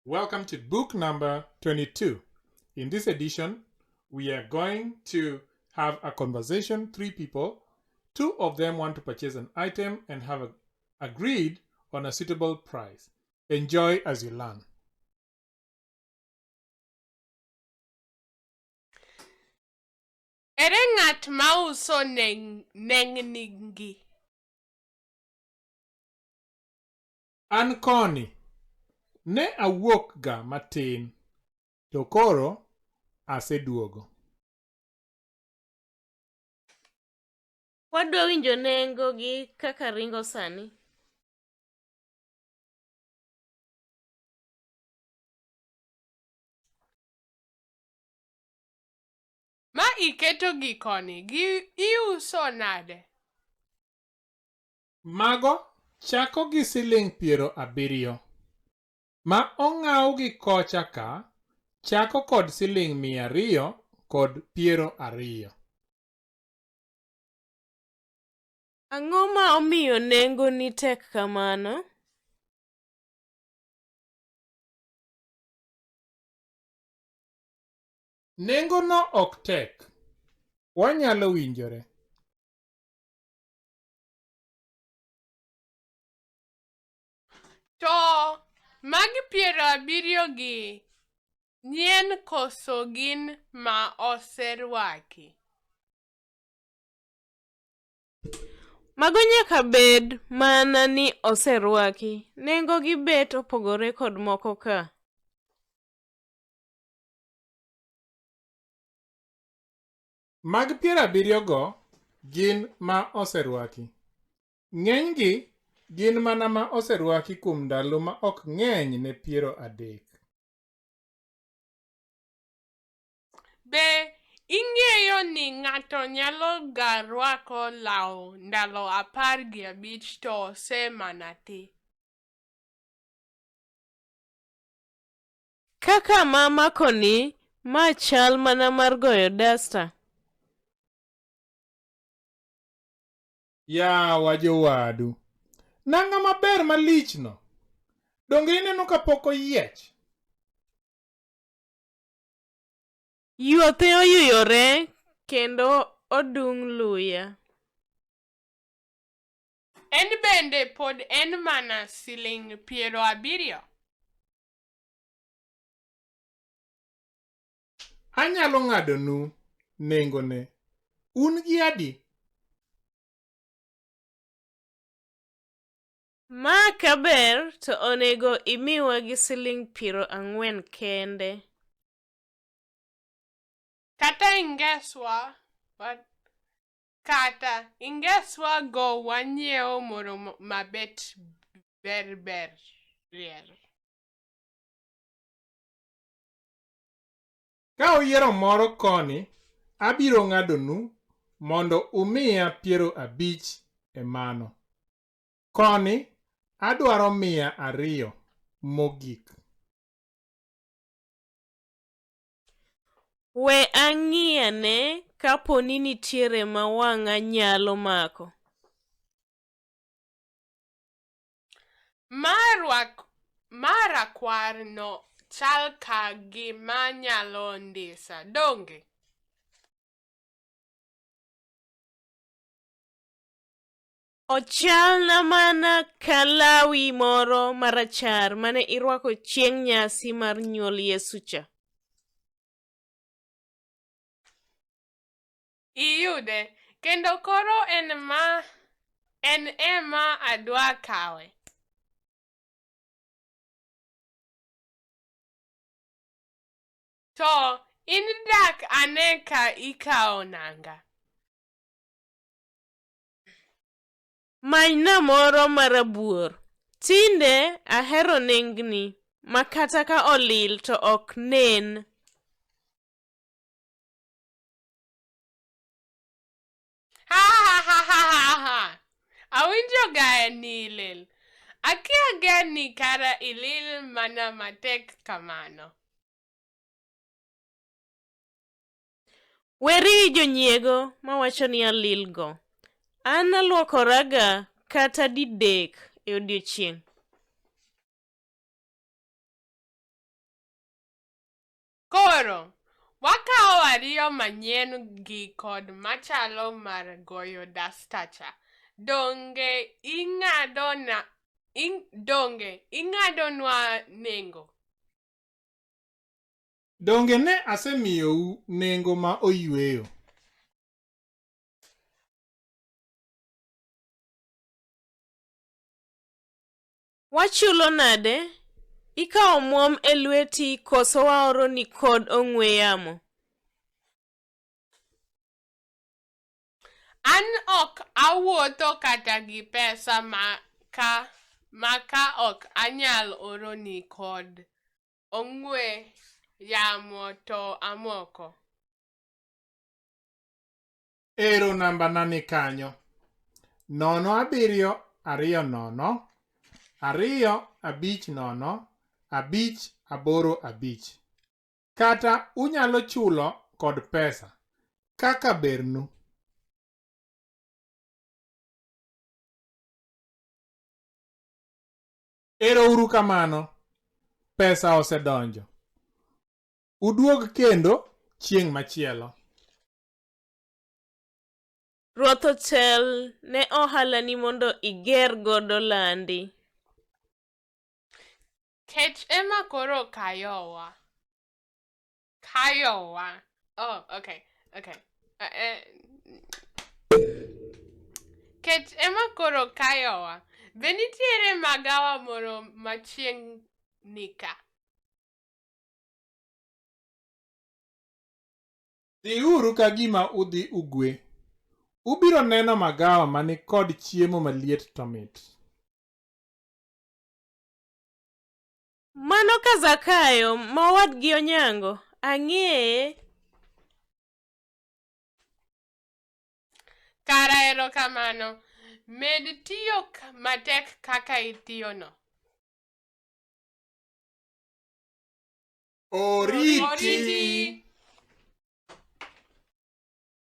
Welcome to book number 22. In this edition, we are going to have a conversation, three people. Two of them want to purchase an item and have agreed on a suitable price. Enjoy as you learn. Ere ng'at mauso nengni gi? An koni, ne awuok ga matin, to koro aseduogo. Wadwa winjo nengo gi kaka ringo sani. Ma iketo gi koni gi iuso nade? Mago chako gi siling 70. Ma ong'aw gi kocha ka chako kod siling 220. Ang'o ma omiyo nengo ni tek kamano? Nengo no ok tek. Wanyalo winjore. To magi 70 gi nyien koso gin ma oserwaki? Mago nyaka bed mana ni oserwaki. Nengo gi bet opogore kod moko ka. Mag 70 go gin ma oserwaki. Ng'enygi gin mana ma oserwaki kuom ndalo ma ok ng'eny ne 30. Be ing'eyo ni ng'ato nyalo ga rwako law ndalo 15 to ose mana ti? Kaka ma makoni, ma chal mana mar goyo dasta. Yawa jowadu. Nanga maber malich no. Donge ineno kapok oyiech? Yuothe oyuyore kendo odung' luya. En bende pod en mana siling 70? Anyalo ng'adonu nengone. Un gi adi? Ma kaber to onego imiwa gi siling 40 kende. Kata ingeswa go wanyiewo moro mabet berber rier. Ka uyiero moro koni, abiro ng'adonu mondo umiya 50 e mano. Koni adwaro 200 mogik. We ang'iane kapo ni nitiere ma wang'a nyalo mako. Ma rakwar no chal ka gima nyalo ndisa, donge? Ochalna mana ka lawi moro marachar mane irwako chieng' nyasi mar nyuol Yesu cha. Iyude, kendo koro en ema adwa kawe. To in dak ane ka ikawo nanga. Manyna moro marabuor. Tinde ahero nengni ma kata ka olil to ok nen. Ha ha ha ha ha ha. Awinjo ga ni ilil. Akia ga ni kara ilil mana matek kamano. Weri gi jonyiego mawacho ni alilgo. An aluokoraga kata didek e odiechieng'. Koro, wakawo ariyo manyien gi kod machalo mar goyo dasta cha. Donge ing'adonwa nengo? Donge ne asemiyou nengo ma oyueyo. Wachulo nade? Ikawo omuom e lweti koso waoroni kod ong'we yamo? An ok awuotho kata gi pesa ma ka ok anyal oroni kod ong'we yamo to amoko. Ero namba na ni kanyo. 07 20 250 585. Kata unyalo chulo kod pesa. Kaka bernu. Ero uru kamano. Pesa osedonjo. Uduog kendo chieng' machielo. Ruoth otel ne ohalani mondo iger godo landi. Kech ema koro kayowa. Kayowa. Oh, okay. Kech ema koro kayowa. Be nitiere magawa moro machiegni ka? Dhiuru ka gima udhi Ugwe. Ubiro neno magawa mani kod chiemo maliet to mit. Mano ka Zakayo ma owadgi Onyango, ang'eye. Kara erokamano. Med tiyo matek kaka itiyono. Oriti. Oriti.